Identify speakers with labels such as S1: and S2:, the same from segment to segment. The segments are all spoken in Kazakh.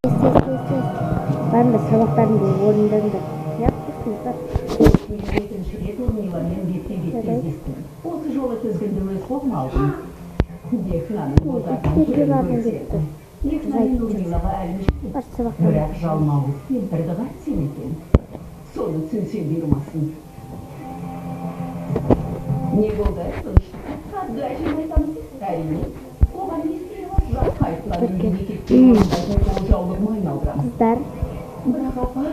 S1: Тез, тез, тез. Барыңдар, сабақтарыңды орындаңдар. Неғып тұрсыңдар?
S2: Екінші рет Урмиламен бетпе-бет кездестім. Осы жолы тізгінді өз қолыма алдым. Бекнаның ботақан
S1: Бетке
S2: түрін
S1: барғым
S2: көрсем.
S1: келіп тұр.
S2: Бекна мен Урмилаға әлім жетеді.
S1: Бар, сабақтарыңды.
S2: Бірақ жалмауыз кемпірді қайтсем екен? Соны түсінсем бұйырмасын. Не болды? Тыныштық. Әбді әжем айтамыз. Әрине. Оған не істері бар? Қайтылар үйіне кеткен орындайтын қол жаулығыма айналдырамыз.
S1: Қыздар,
S2: Бірақ апа,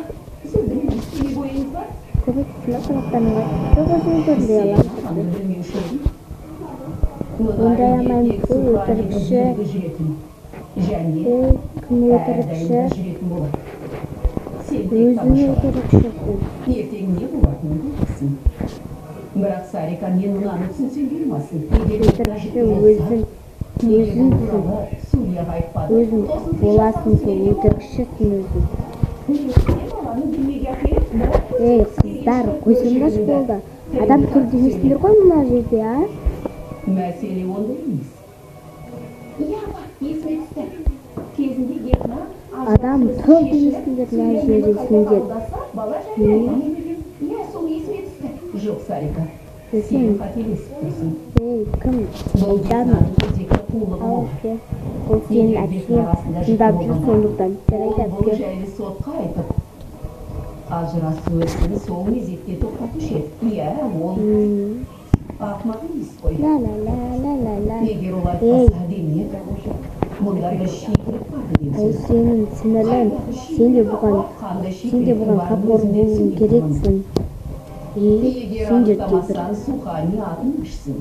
S2: сіздің не істемек ойыңыз бар?
S1: көмектесін ба сабақтарыңа? Жоқ, өзіңіз орындай
S2: Сен
S1: аламын.
S2: апаңды білмеуші едің.
S1: Орындай алмаймын
S2: Тек
S1: ғой,
S2: Суханидың
S1: өтірікші.
S2: билігі жүретін. Және
S1: Ей, кім
S2: әрдайым
S1: өтірікші?
S2: да жүретін болады. Сен тек
S1: Өзің
S2: тамашала.
S1: өтірікшісің.
S2: Ертең не болатынын көресің. Бірақ Сарика, мен мынаны түсінсем бұйырмасын. Егер
S1: Өтірікші өзің,
S2: неге
S1: өзің
S2: бұл туралы Сулияға айтпады?
S1: Өзің
S2: Тосын сый
S1: боласың
S2: жасағысы
S1: сол,
S2: келген.
S1: өтірікшісің өзің.
S2: Неліктен баланы дүниеге әкеліп, бірақ
S1: Ей,
S2: көрсеткісі
S1: қыздар,
S2: келген
S1: қойсаңдаршы,
S2: шығар.
S1: болды. Адам тұр демейсіңдер ғой мына жерде, а?
S2: Мәселе онда емес. Иә, апа, есіме түсті. Кезінде Гехна
S1: Адам тұр демейсіңдер мына жерде сендер.
S2: Бала жариялаған екен. Иә, сол есіме түсті. Жоқ, Сарика, сен
S1: Сен,
S2: қателесіп тұрсың.
S1: ей, кім?
S2: Бұл
S1: Айдана.
S2: Гехнаның кезекті қулығы
S1: Ал,
S2: болды.
S1: әпке. Ол сенің
S2: Егер
S1: әпкең
S2: Гехна расында жүкті
S1: тыңдап жүр
S2: болғанда,
S1: сондықтан. Жарайды,
S2: ол бұл
S1: әпке.
S2: жайлы сотқа айтып, ажырасу ісін сол мезетте тоқтатушы еді. Иә, ол ақымақ емес қой.
S1: Ла ла ла ла ла ла.
S2: Егер ол
S1: Ей,
S2: айтпаса, демек, мұнда бір шикілік бар деген
S1: ол
S2: сөз.
S1: сенің сіңілің.
S2: Қайдағы
S1: Сен де
S2: шикіліктің
S1: бұған,
S2: барын, қандай
S1: сен де
S2: шикіліктің
S1: бұған
S2: барын
S1: қамқор
S2: өзің де
S1: болуың
S2: түсінбей тұрмын.
S1: керексің. Ей,
S2: Егер
S1: сендер де бір
S2: анықтамасаң, Сухани атын ішсін.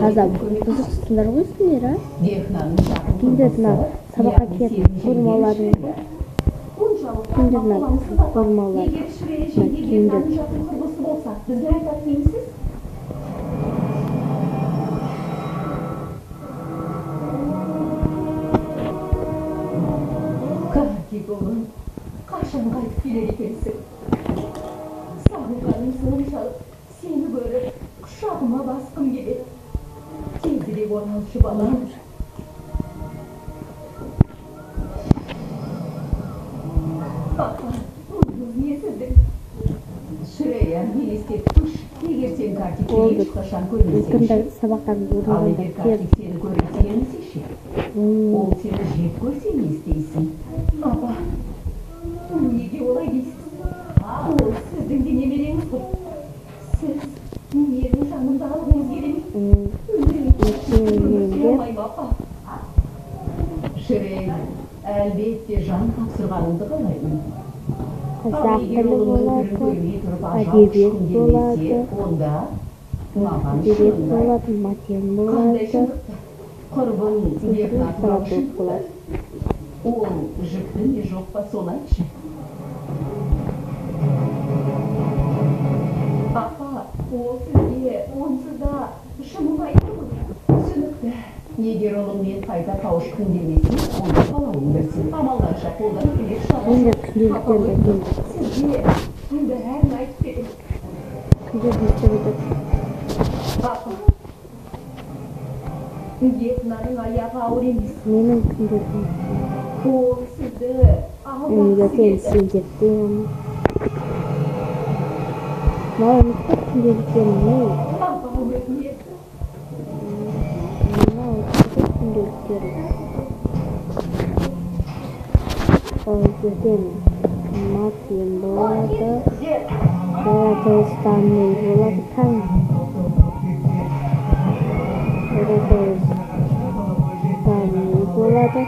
S1: таза бұзықсыңдар ғой сендер, а?
S2: Гехнаның жақын
S1: Киіңдер мына
S2: құрбысы,
S1: сабаққа
S2: яғни
S1: киетін
S2: сенің жеңгең
S1: формаларың.
S2: Шрея. Оншалықты
S1: Киіңдер
S2: ақымақ
S1: мына
S2: боламысыз, апа?
S1: формалар.
S2: Егер Шрея
S1: Мына
S2: жеңге
S1: киімдер.
S2: Гехнаның жақын құрбысы болса, бізге айтады деймісіз? Картик ұлым, қашан қайтып келер екенсің? Сағынғаным соншалық, сені көріп, құшағыма басқым келеді. Тезірек оралшы, балам. Апа, мұныңыз не сіздің? Шрея, елестетіп көрші, егер сен Картикті
S1: Болды.
S2: ешқашан көрмесең
S1: Өткенде
S2: ше?
S1: сабақтарыңды
S2: Ал
S1: орындаңдар.
S2: егер
S1: Тез.
S2: Картик сені көргісі келмесе ше? Ол сені жек көрсе не істейсің? Апа, неге олай дейсіз? Ол сіздің де немереңіз ғой. Сіз менің жанымда алғыңыз келе ме?
S1: Ертең
S2: Өмір сүре
S1: менде
S2: алмаймын, апа. Шрей, әлбетте жан тапсырғаныңды қалаймын. Ал
S1: қазақ
S2: егер
S1: тілі
S2: ұлыңның түрін
S1: болады,
S2: көрмей тұрып ажал
S1: әдебиет
S2: құшқың келмесе,
S1: болады,
S2: онда маған
S1: әдебиет
S2: шыныңды айт.
S1: болады, матем
S2: Қандай
S1: болады,
S2: шындықты? Құрбың Гехна
S1: сабақ
S2: туралы
S1: болып
S2: шындықты.
S1: болады.
S2: Ол жүкті ме, жоқ па, соны айтшы. Апа, ол сізге онсыз да шынын айтты ғой. Түсінікті. Егер ұлыңмен қайта қауышқың келмесе, онда қалауың білсін. Амал қанша, қолдан келер шара
S1: Сендер
S2: жоқ. Апа,
S1: күнделіктерді
S2: өтінемін,
S1: әкеліңдер.
S2: сізге бәрін айтып беремін.
S1: Күнделік не істеп жатыр?
S2: Апа, Гехнаның аяғы ауыр емес.
S1: Менің күнделігім.
S2: Ол сізді алдағысы
S1: Ертең
S2: келді.
S1: сендерден. Мынау емес па күнделіктерім? Ей,
S2: Апа, өтінемін.
S1: мынау күнделіктерім. Ол ертең матем болады, жаратылыстану болады, пән. Жаратылыстану болады.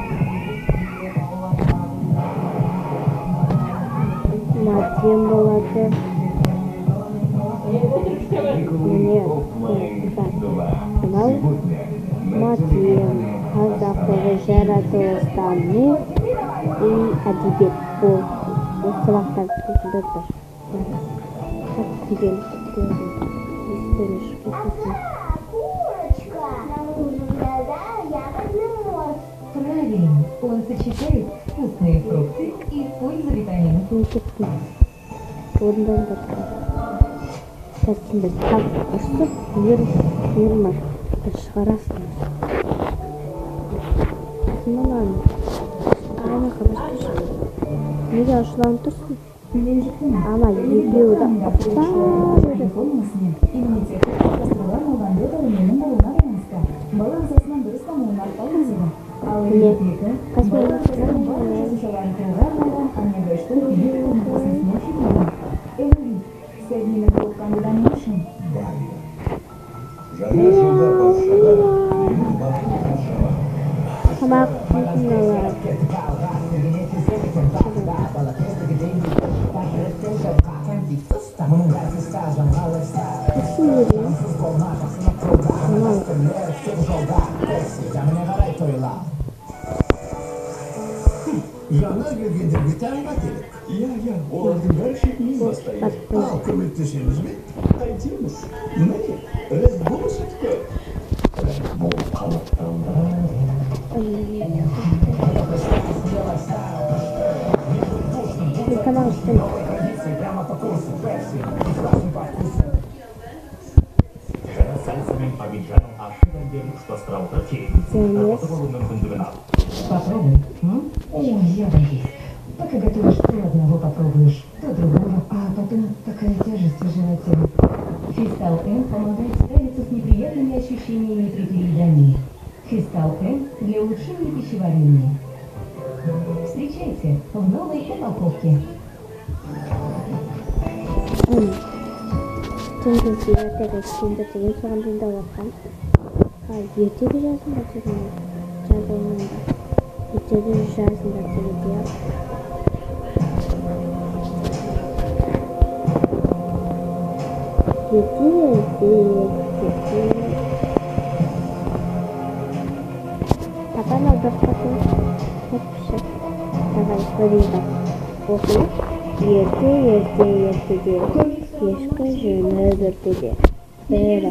S1: Матем болады. Міне, қыздар, мынау матем, қазақ тілі, жаратылыстану и әдебиет болды. Осы сабақтарды тыңдаңдар. Күнделіктерін естеріне шығып кетпесін.
S3: Курочка. Нам нужен ягодный мост.
S4: Правильно, он сочетает вкусные фрукты и пользу витаминов.
S1: Мен кеттім. Орындаңдар. Қазір сендер тағы ұрсып, нервыма шығарасыңдар. Кім аламын? Ана хабарласшы. Неге ашуланып тұрсың? Ана екеуі де ұқсап. Міне, тамақ
S5: Жаңа келгендерге таңға керек.
S6: Иә, олардың бәрі шетінен бастайды.
S5: Ал көмектесеміз бе?
S6: Қайтеміз. Міне, Red Bull сүтті. Red Bull қалыптандырады.
S1: Мен тамақ іштім.
S7: Жаңа сальса мен Абиджанның ащы дәмдерін ұштастыра отырып, сатып алу мүмкіндігін ал.
S4: Попробуй. Ой, я боюсь. Пока готовишь, то одного попробуешь, то другого, а потом такая тяжесть в животе. Фистал М помогает справиться с неприятными ощущениями при переедании. Фистал М для улучшения пищеварения. Встречайте в новой упаковке.
S1: Деген соған дейін даулатқан. Ертегі жазыңдар деген жазылмаңдар. Ертегі жазыңдар деген иә. Ерте, ерте, Папа аударып қойшы. Давай, көрейік. Оқиық. Ерте, ерте, ертеде. Ешкі жүні біртеде. Бір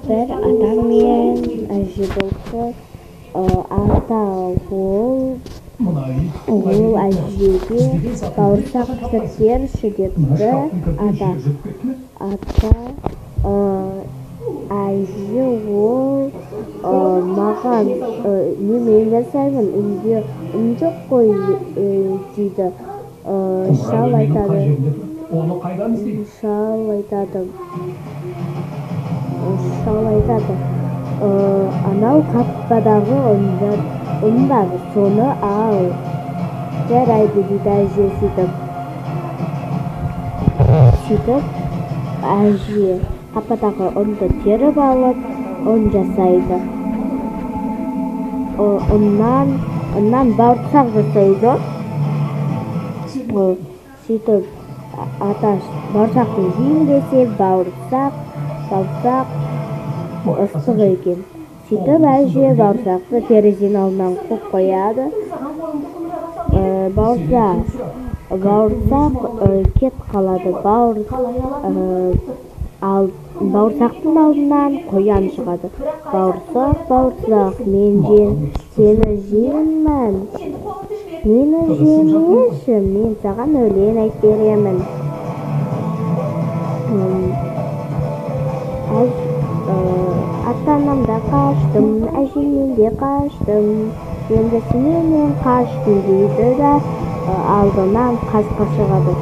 S1: ата мен әже болса, ата ол әжеге бауырсақ пісіріп берші депті. Ата әже ол маған немен жасаймын, үйде ұн жоқ қой дейді. Шал айтады. Шал айтады. Шал айтады. Анау қаппадағы ұн бар, соны ал. Жарайды дейді әже сөйтіп. Сөйтіп әже қаппадағы ұнды теріп алып, ұн жасайды. Ұннан бауырсақ жасайды. Сөйтіп ата бауырсақты жейін десе, бауырсақ ыстық екен. Сөйтіп әже бауырсақты терезенің алдынан қойып қояды. Бауырсақ кеп қалады. Бауырсақтың алдынан қоян шығады. Бауырсақ, бауырсақ, мен сені жеймін. Мені жемеші, мен саған өлең айтып беремін. Ата-анамнан да қаштым, әжемнен де қаштым, енді сенен қаштым дейді да алдынан қасқыр шығады.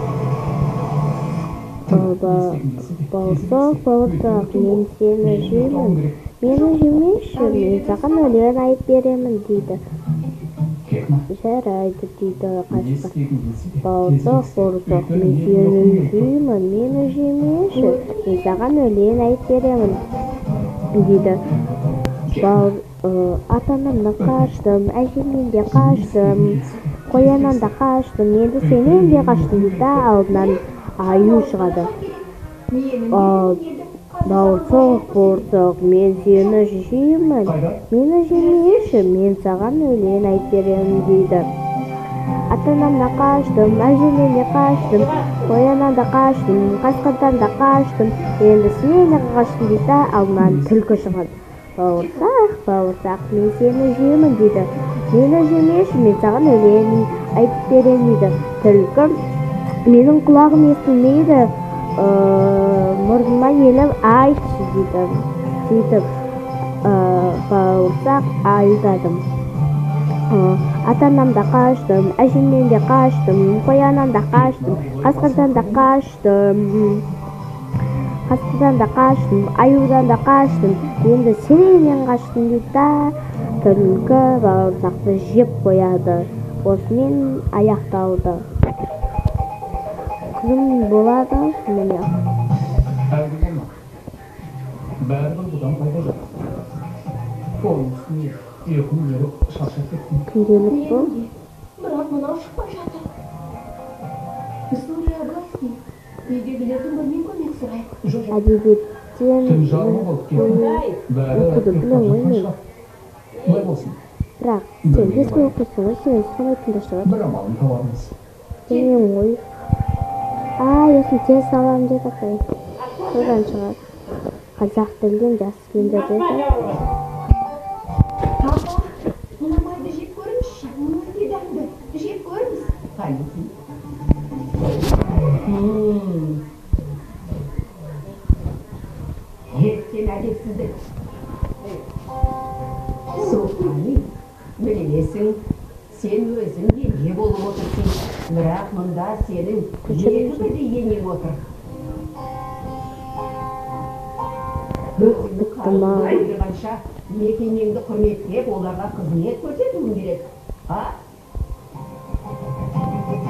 S1: Бауырсақ, бауырсақ, мен сені жеймін. Мені жемеші, мен саған өлең айтып беремін дейді. Жарайды дейді қасқыр. Бауырсақ, бауырсақ, мен сені жеймін, мені жемеші, мен саған өлең айтып беремін дейді. Ата-анамнан қаштым, әжемнен де қаштым, қояннан да қаштым, енді сенен де қаштым дейді. Алдынан аю шығады. Бауырсақ, бауырсақ, мен сені жеймін, мені жемеші, мен саған өлең айтып беремін дейді. Ата-анамнан қаштым, әжемнен де қаштым, қояннан да қаштым, қасқырдан да қаштым, енді сенен де қаштым дейді. Алдынан түлкі шығады. Бауырсақ, бауырсақ, мен сені жеймін дейді. Мені жемеші, мен саған өлең айтып беремін дейді. Түлкі, менің құлағым естілмейді, мұрныма келіп айтшы дейді. Сөйтіп бауырсақ айтады. Ата-анам да қаштым, әжемнен де қаштым, қояннан да қаштым, қасқырдан да қаштым. Қасқырдан да қаштым, аюдан да қаштым, енді сенен қаштым дейді да, түлкі бауырсақты жеп қояды. Осымен аяқталды. Қызым болады міне.
S6: Әлгі болма. Бәрібір бұдан пайда жоқ. Оның үстіне ұйқым келіп шаршап кеттім.
S1: Күнделік бұл.
S2: Бірақ мынау шықпай жатыр. Сурия былай істейік. Үйдегілердің бірінен көмек сұрайық.
S6: Жоқ,
S1: Әдебиеттен
S6: түн жарымы болып кетті. Бәрі
S1: оқуды білемін ғой мен.
S6: Былай болсын.
S1: Бірақ сен беске оқисың ғой, сен сұрамайтын да шығар.
S6: Бір амалын табармыз.
S1: Білмеймін ғой. Ай, осыны тез саламын деді апай. Содан шығар. Қазақ тілден жас келді деді.
S2: Апа, мына майды жеп көріңізші. Өте дәмді. Жеп көріңіз.
S4: Қанеки. Неткен әдепсіздік. Сұлтани, білесің, сен өзің ене болып отырсың. Бірақ мұнда сенің екі бірдей енең отыр. Өзіңнің қарызыңды айырғанша мекемеңді құрметтеп, оларға қызмет көрсетуің керек. А?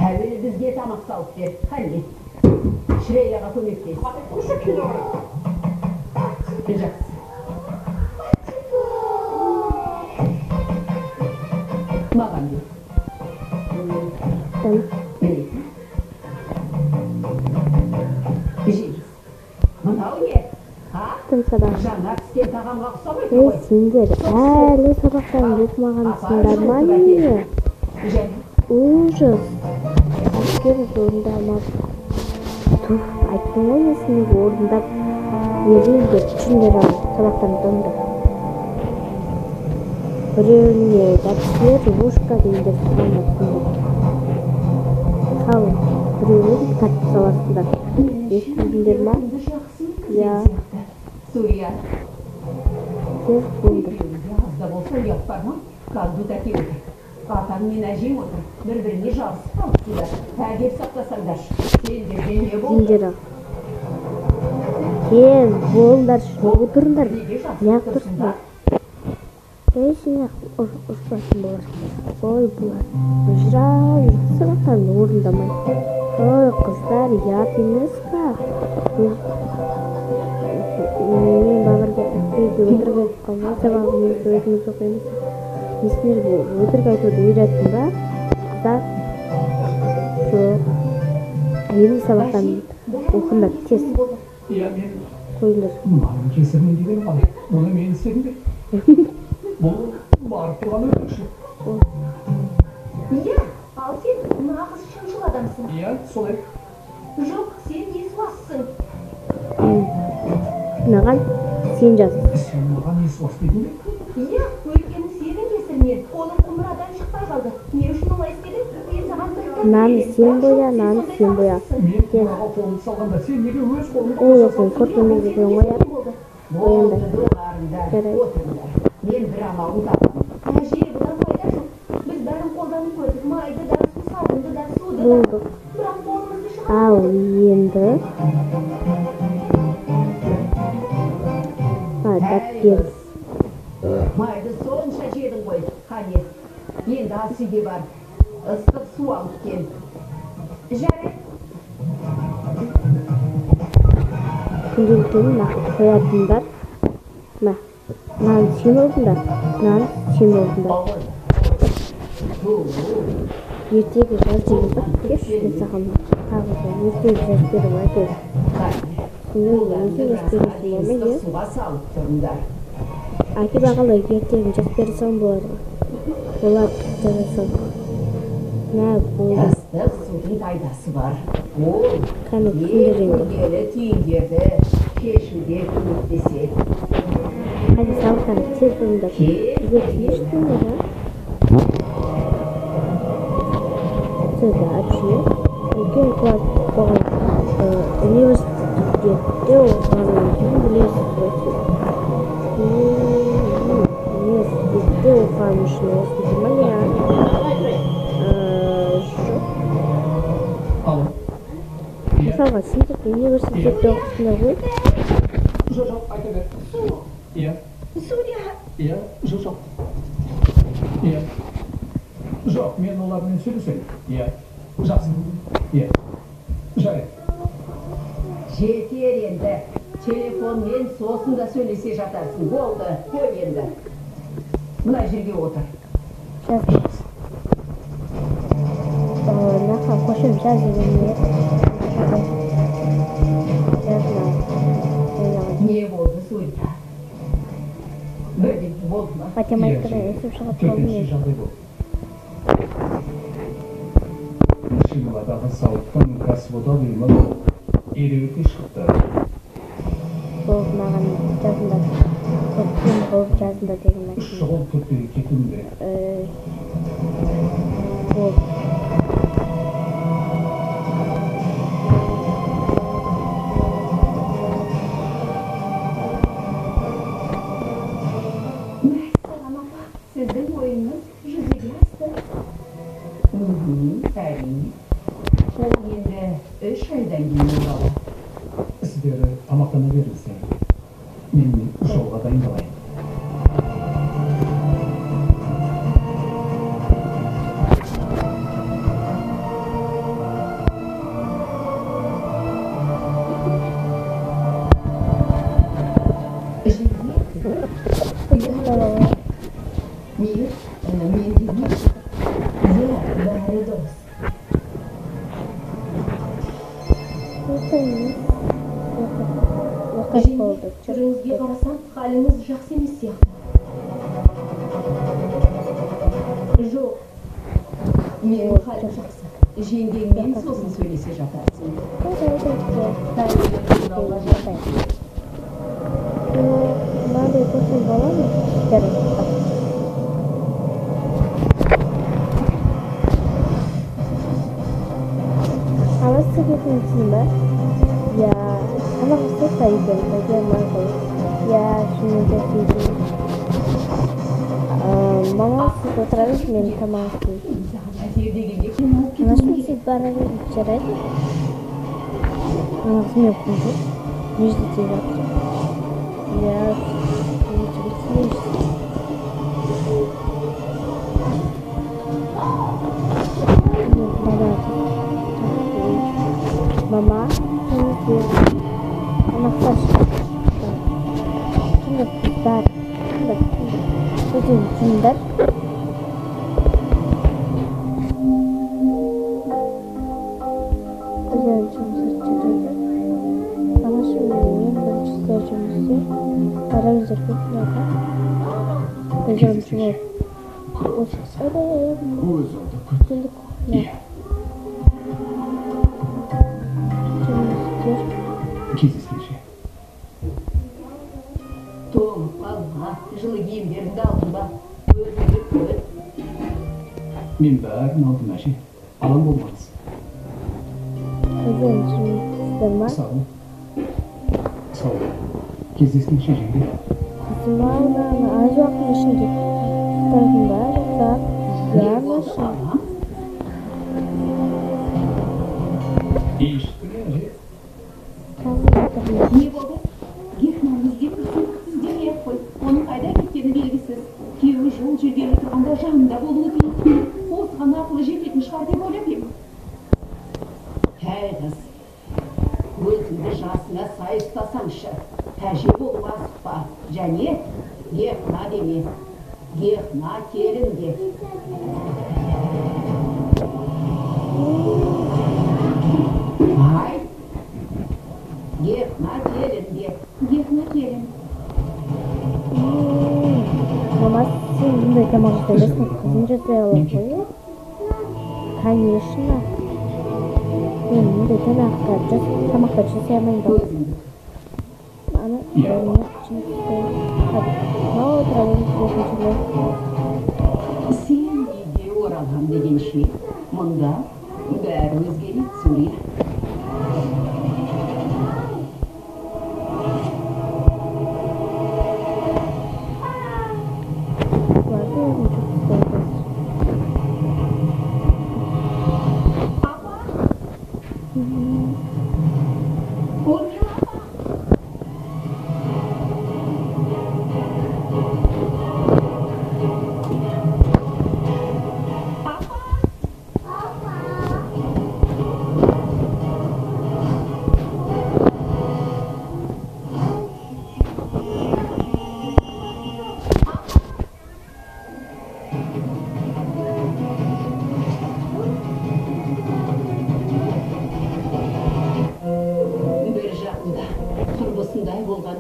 S4: Әуелі бізге тамақ салып бер. Қане, Шреяға көмектес. Жақсы. Маған бер. Міне. Жейміз. Мынау не? А?
S1: Тым сабақ.
S4: Жаңа піскен тағамға ұқсамайды
S1: Ей,
S4: ғой.
S1: сендер әлі сабақтан оқымағансыңдар ма не?
S4: Және
S1: Ужас. Әскер орындамап. Туф, айттым ғой мен сендерге орындап берейін деп. Түсіндер ал, сабақтан ұтыңдар. Біреуіне дәптер, ручка дегендер сұрамапсыңдар. Ал, біреуіне кітап саласыңдар. Естідіңдер ма?
S2: Күнді жақсы өткізген
S1: Иә.
S2: сияқты.
S4: Сурия,
S1: Тез болыңдар.
S4: екеуіңде аз да болса ұят бар ма? Казду тәте отыр. Атаң мен әжең отыр. Бір-біріне жабысып қалыпсыңдар. Әдеп сақтасаңдаршы. Сендерге не болды?
S1: Сендер ал. Тез болыңдаршы, отырыңдар.
S4: Неге жабысып
S1: Неғып
S4: тұрсыңдар?
S1: тұрсыңдар? Ей, сен ұрыспайтын болар. Ой, бұлар. Мыжырап жүрді сабақтарын орындамай. Ой, қыздар, ұят емес па? Мен бабырға кейде өтірік айтып қалмай, сабағымызды өзіміз оқимыз. Мен сендерге өтірік айтуды үйреттім ба? Қыздар? Жоқ. Енді сабақтан оқыңдар, тез
S6: Иә, мен
S1: қойыңдар.
S6: мынаның кесірінен дегенім қалай? Мұны мен істедім бе? Бұл барып тұрған өтірікшілік.
S2: Иә, ал сен нағыз шыншыл адамсың.
S6: Иә, солай.
S2: Жоқ, сен есуассың.
S1: Маған сен жаз.
S6: Сен маған есуас дедің бе?
S2: Иә, өйткені сенің кесіріңнен қолым құмырадан шықпай қалды. Не үшін олай істедің? Мен саған бір тәтті
S1: Мынаны
S2: беремін.
S1: сен
S2: Бірақ
S1: боя,
S2: жоқ, сен
S1: мынаны
S2: сондай
S1: сен боя.
S2: табыссызсың.
S6: Мен
S1: Тез.
S6: құмыраға қолымды салғанда сен неге өз қолыңды
S1: Ей,
S6: қоса
S1: сен
S6: салдың?
S1: көркемге келген ғой, иә?
S2: Болды.
S4: Болды, доғарыңдар,
S1: Жарайды.
S4: отырыңдар. Мен бір амалын табамын.
S2: Әже, бұдан пайда жоқ. Біз бәрін қолданып көрдік. Майды да, сусабынды да, суды да.
S1: Болды.
S2: Бірақ қолымызды шығара
S1: Ал
S2: алмадық.
S1: енді а, дәптер.
S4: Майды сонша жедің ғой, қане. Енді ас үйге бар. Ыстық су алып кел.
S2: Жарайды.
S1: Күнделіктен мына қоятындар. Мына. Мынаны сен орында, мынаны сен орында. Ертегі жаз деген бар. Келші, мен саған тағы да ертегі жазып беремін, әкел.
S4: Қане.
S1: Сендер өзің жазып бересің ба ма,
S4: Ыстық
S1: иә?
S4: суға салып тұрыңдар.
S1: Әке бағала ертегін жазып бере салсаң болады ғой. Болады, жаза сал. Мә, болды.
S4: Ыстық судың пайдасы бар. Ол
S1: Кәні,
S4: ең
S1: күндер енді.
S4: күрделі түйіндерді шешуге көмектеседі.
S1: Қайда сабақтан тез болыңдар.
S4: Кел,
S1: Үйге келшіңдер, а? Сіз вообще үлкен класс оқыған, университетте оқығаннан кейін білесіз ғой сіз. Университетте Университетте оқығаным үшін осынша ма не? Жоқ.
S6: Алло.
S1: Мысалға, сендер университетте оқисыңдар ғой?
S6: Жоқ, жоқ, айта бер. Иә.
S2: Сурья.
S6: Иә, жоқ, жоқ. Иә. Жоқ, мен олармен сөйлесемін. Иә. Жақсы. Иә. Жарайды.
S2: Жетер енді. Телефонмен сосын да сөйлесе жатарсың. Болды, қой енді. Мына жерге отыр.
S1: Жаз. Мынақа қошып жаз деген не? Жаз.
S2: Не болды, Сурья? Бірдеңе болды ма?
S1: Математикадан есеп шығып қалдым
S6: Төтенше
S1: мен.
S6: Жағдай болды. Шиналадағы зауыттың кәсіподақ ұйымы ереуілге шықты.
S1: Болып маған жазыңдар. Көптен болып жазыңдар деген мәтін.
S6: Шұғыл түрде кетуім керек.
S1: Болып.
S2: Мәссаған, апа, сіздің ойыңыз жүзеге асты. Әрине. Ол енді 3 айдан кейін оралады.
S6: Сіздер тамақтана беріңіздер. Мен жолға дайындалайын.
S2: Жеңге, Мир, мен де не? Иә, бәрі дұрыс.
S1: Осылай емес. Уақыт
S2: Жеңге,
S1: болды.
S2: Түріңізге қарасам, халіңіз жақсы емес сияқты. Жоқ, менің халім жақсы. Жеңгеңмен сосын сөйлесе жатарсың.
S1: Жарайды. Мынандай көрсем бола ма? Жарайды. Ана сізге ба? Иә. Тамақ істеп па екен? Иә, мақұл. Иә, шынымен де істейді. Мама, сіз отыра беріңіз, мен тамақ істеймін.
S2: Саған пәтер дегенде қиналып кетуім
S1: Анашым,
S2: керек.
S1: сіз бара беріңіз, жарайды? Ана қыз мен қуып, не жерде тиіп жатыр? Иә, мен жігіт. Мама, мама, тамақташы. Сонда қыздар, сонда көздерін жұмыңдар. Көздерін жұмса, жарайды. Анашым, мен бірінші сіздер жұмыс істеймін. Барамыздар кухняға. Көздерін жұмып.
S6: Өзіңді күт.
S1: Келдік кухня.
S6: Иә.
S1: Жұмыс істер.
S6: Кездескенше.
S2: Тоңып қалма, жылы киімдеріңді алдың ба? Өзіңді күт.
S6: Мен бәрін алдым, әже. Алаң болмаңыз.
S1: Көздерін жұмыңыздар ма?
S6: Сау бол. Сау бол. Кездескенше, жеңге.
S1: Қызым, ана аз уақыттың ішінде құтқардың ба жақсылап?
S2: Не
S1: Иә,
S2: болды,
S1: анашым.
S2: балам?
S6: Ештеңе, әже.
S1: Қазір отырмыз.
S2: Не болды? Гехнаны іздеп жүрсең, іздемей ақ қой. Оның қайда кеткені белгісіз. Күйеуі жол жүргелі тұрғанда жанында болуы тиіс. Осыған ақылы жететін шығар деп ойлап ем. Әй, қыз, өзіңді жасыңа сай ұстасаңшы. Әже болуға асықпа. Және Гехна деме. Гехна келін де. Ай, Гехна келін де. Гехна келін.
S1: Мама, сен бұндай тамақ жасай аласың, қызым жасай алады ғой, иә? Конечно. Мен мұндай тамақтар жасай алмаймын ба?
S2: Өзіңді
S1: Ана,
S6: Иә.
S1: Мен жұмыс істеймін. Мама, отыра беріңіз екіншілер.
S2: Сен үйге оралам дегенше, мұнда бәрі өзгереді, Сурия.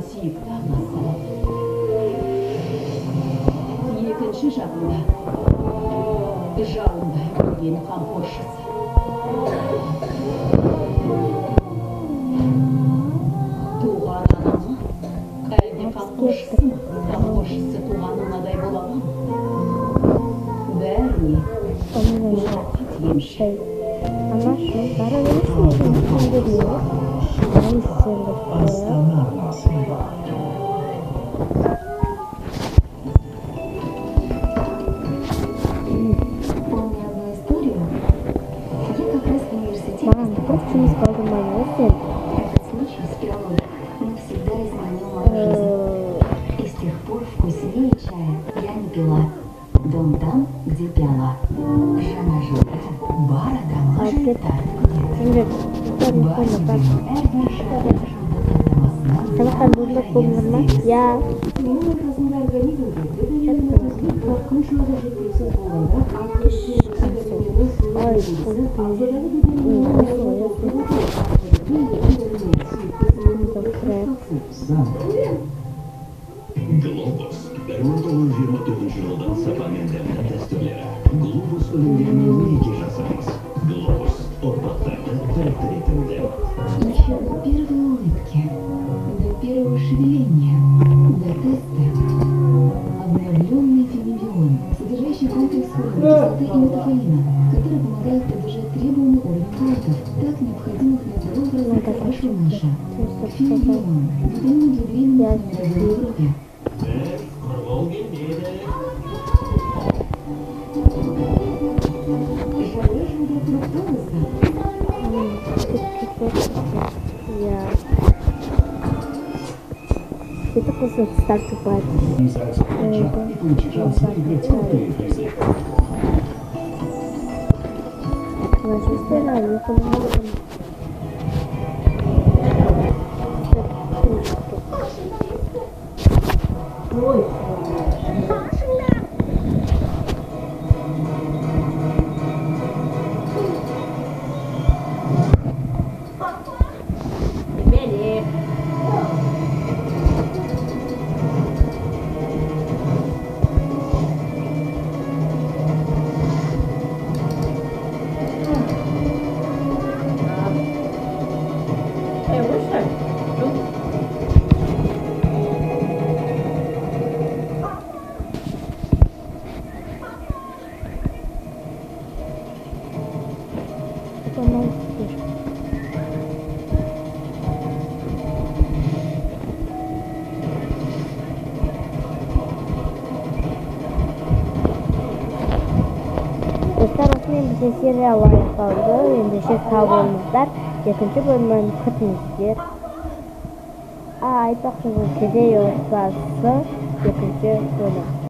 S2: сүйікті анасы. Екінші жағында жалындай көрген қамқоршысы. Туған ана ма? Әлде қамқоршысы ма? Қамқоршысы туған анадай бола ма? Бәріне рахат емші.
S1: Анашым, бара бересің,
S7: Астана арнасында.
S4: Помню одну историю. Я как раз в университете
S1: Маған көп жұмыс қалдырмай сен.
S4: Этот случай с пиалой навсегда изменил мою жизнь. И с тех пор вкуснее чая я не пила. Дом там, где пиала. Жаңа жылда бар адамға тарт
S1: Şimdi
S4: Бар әрбір жаңа жылдық таңдамасынан
S1: Сабақтан бұрындық болдыңдар ма? Я.
S4: Менің арқасында организмде дәрі-дәрмек қаншалықты жеткіліксіз болғанда
S1: Ой,
S8: Глобус 1924 жылдан сапа мен дәмді дәстүрлері. Глобус өнімдеріне неге жасырмыз? Глобус ұрпақтарды біріктіретін дәм.
S4: Еще до первой улыбки, до первого шевеления, до теста. Обновленный фенибион, содержащий комплекс хлоровой кислоты и метафолина, который помогает поддержать требуемый уровень хлорков, так необходимых для здорового развития вашего малыша. Фенибион – витамин для беременных на мировой группе.
S8: Біз құрбол келмедік.
S4: Жаңа жылда фруктовый
S1: Я. Это просто старт упать.
S6: И получи шанс выиграть крутые призы.
S1: Достар, осымен біздің сериал аяқталды. Ендеше сау болыңыздар. Екінші бөлімін күтіңіздер. Айтпақшы, бұл кедей отбасы екінші бөлім.